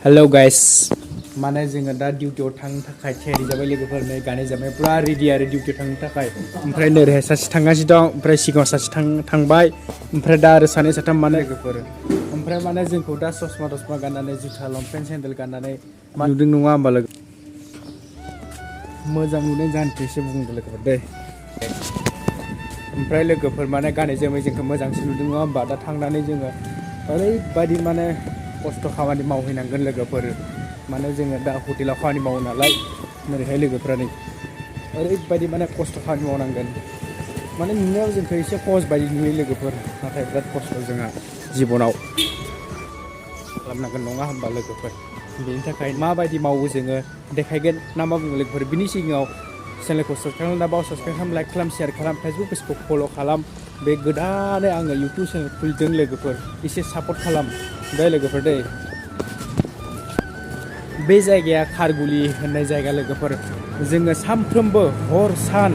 hello guys माने जोङो दा डिउटियाव थांनो थाखाय थियारि जाबाय लोगोफोर नै गानै जाबाय पुरा रेडि आरो डिउटियाव थांनो थाखाय ओमफ्राय नोरैहाय सासे थांगासिनो दं ओमफ्राय सिगाङाव सासे थांबाय ओमफ्राय दा आरो सानै साथाम माने लोगोफोर ओमफ्राय माने जोंखौ दा ससमा गाननानै जुथा लंपेन्ट सेन्देल गाननानै नुदों नङा होमबा लोगो मोजां नुदों जानोखौ एसे बुंदों लोगोफोर दे ओमफ्राय लोगोफोर माने गानै जोमै जोंखौ मोजांसो नुदों नङा होमबा दा थांनानै जोङो ओरैबायदि माने खस्थ' खामानि मावहैनांगोन लोगोफोर माने जोङो दा हटेलाव खामानि मावो नालाय नोरैहाय लोगोफोरा नै ओरैबायदि माने खस्थ' खामानि मावनांगोन माने नुनायाव जोंखौ एसे सहस बायदि नुयो लोगोफोर नाथाय बिराद खस्थ' जोंहा जिबनाव खालामनांगोन नङा होमबा लोगोफोर बेनि थाखाय माबायदि मावो जोङो देखायगोन ना मा बुङो लोगोफोर बिनि सिगाङाव चेनेलखौ साबस्क्राइब खालामना साबस्क्राइब खालाम लाइक खालाम शेयार खालाम फेसबुक पेजखौ फल' खालाम बे गोदानै आङो इउटुब चेनेल खुलिदों लोगोफोर एसे सापर्ट खालाम दे लोगोफोर दे बे जायगाया खारगुलि होननाय जायगा लोगोफोर जोङो सानफ्रोमबो हर सान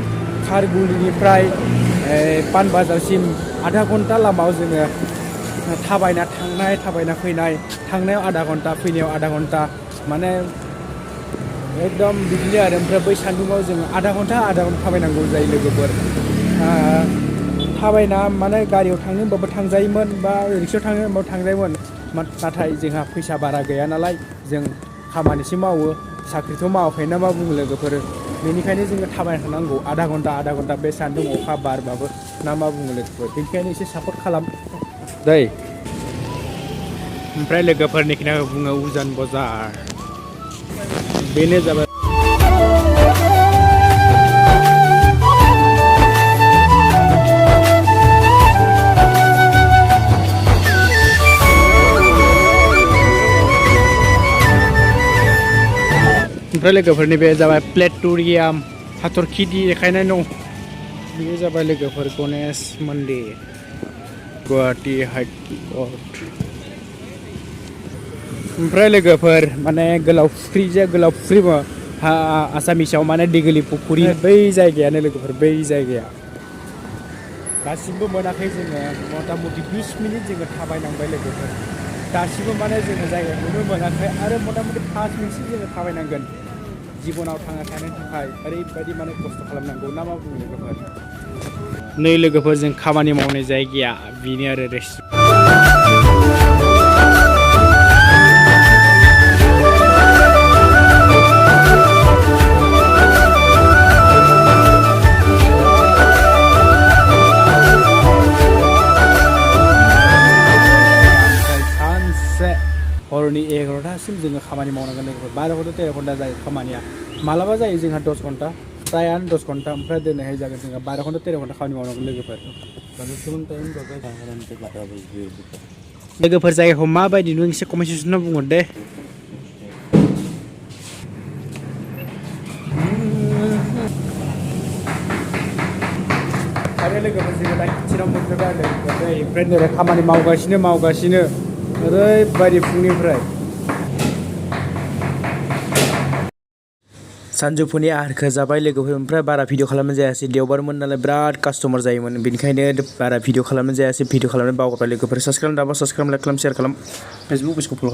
खारगुलिनिफ्राय पानबाजारसिम आधा घन्टा लामायाव जोङो थाबायना थांनाय थाबायना फैनाय थांनायाव आधा घन्टा फैनायाव आधा घन्टा माने एकदम बिदिनो आरो ओमफ्राय बै सान्दुङाव जोङो आधा घन्टा थाबायनांगौ जायो लोगोफोर थाबायना माने गारियाव थांनो होनबाबो थांजायोमोन बा रिक्सायाव थांनो होनबाबो थांजायोमोन नाथाय जोंहा फैसा बारा गैया नालाय जों खामानिसो मावो साख्रिथ' मावाखै ना मा बुङो लोगोफोर बेनिखायनो जोङो थाबायना थांनांगौ आधा घन्टा बे सान्दुं अखा बारबाबो ना मा बुङो लोगोफोर बेनिखायनो एसे सापर्ट खालाम दै ओमफ्राय लोगोफोरनि खोनाखौ बुङो उजान बाजार बेनो जाबाय ओमफ्राय लोगोफोरनि बे जाबाय प्लेनेटरियाम हाथरखि देखायनाय दं बेयो जाबाय लोगोफोर गणेश मन्दिर गुवाहाटी हाइकर्ट ओमफ्राय लोगोफोर माने गोलाव फुख्रि आसामिसाव माने दिगोलि पुखुरि बै जायगायानो लोगोफोर बै जायगाया दासिमबो मोनाखै जोङो मथा मथि 20 मिनिट जोङो थाबायनांबाय लोगोफोर दासिमबो माने जोङो जायगाखौनो मोनाखै आरो मथा मथि 5 मिनिटसो जोङो थाबायनांगोन जिबनाव थांना थानो थाखाय ओरैबायदि माने खस्थ' खालामनांगौ ना मा बुङो लोगोफोर नै लोगोफोर जों खामानि मावनाय जायगाया बेनो आरो हरनि 11टासिम जोङो खामानि मावनांगोन लोगोफोर 12 घन्टा 13 घन्टा जायो खामानिया मालाबा जायो जोंहा 10 घन्टा फ्रायानो 10 घन्टा ओमफ्राय दिनैहाय जागोन जोंहा 12 घन्टा 13 घन्टा खामानि मावनांगोन लोगोफोर जायगाखौ माबायदि नों एसे कमेन्ट सेक्सनाव बुंहर दे आरो लोगोफोर जोङो दा किटचेनाव मोनफैबाय ओमफ्राय नोरै खामानि मावगासिनो ओरैबायदि फुंनिफ्राय सानजौफुनि आहारखौ जाबाय लोगोफोर ओमफ्राय बारा भिडिअ खालामनाय जायासै देवबारमोन नालाय बिराद कास्टमार जायोमोन बेनिखायनो बारा भिडिअ खालामनाय जायासै भिडिअ खालामनाय बावगारबाय लोगोफोर साबस्क्राइब दाबा साबस्क्राइब लाइक खालाम शेयार खालाम फेसबुक पेजखौ फल' खालाम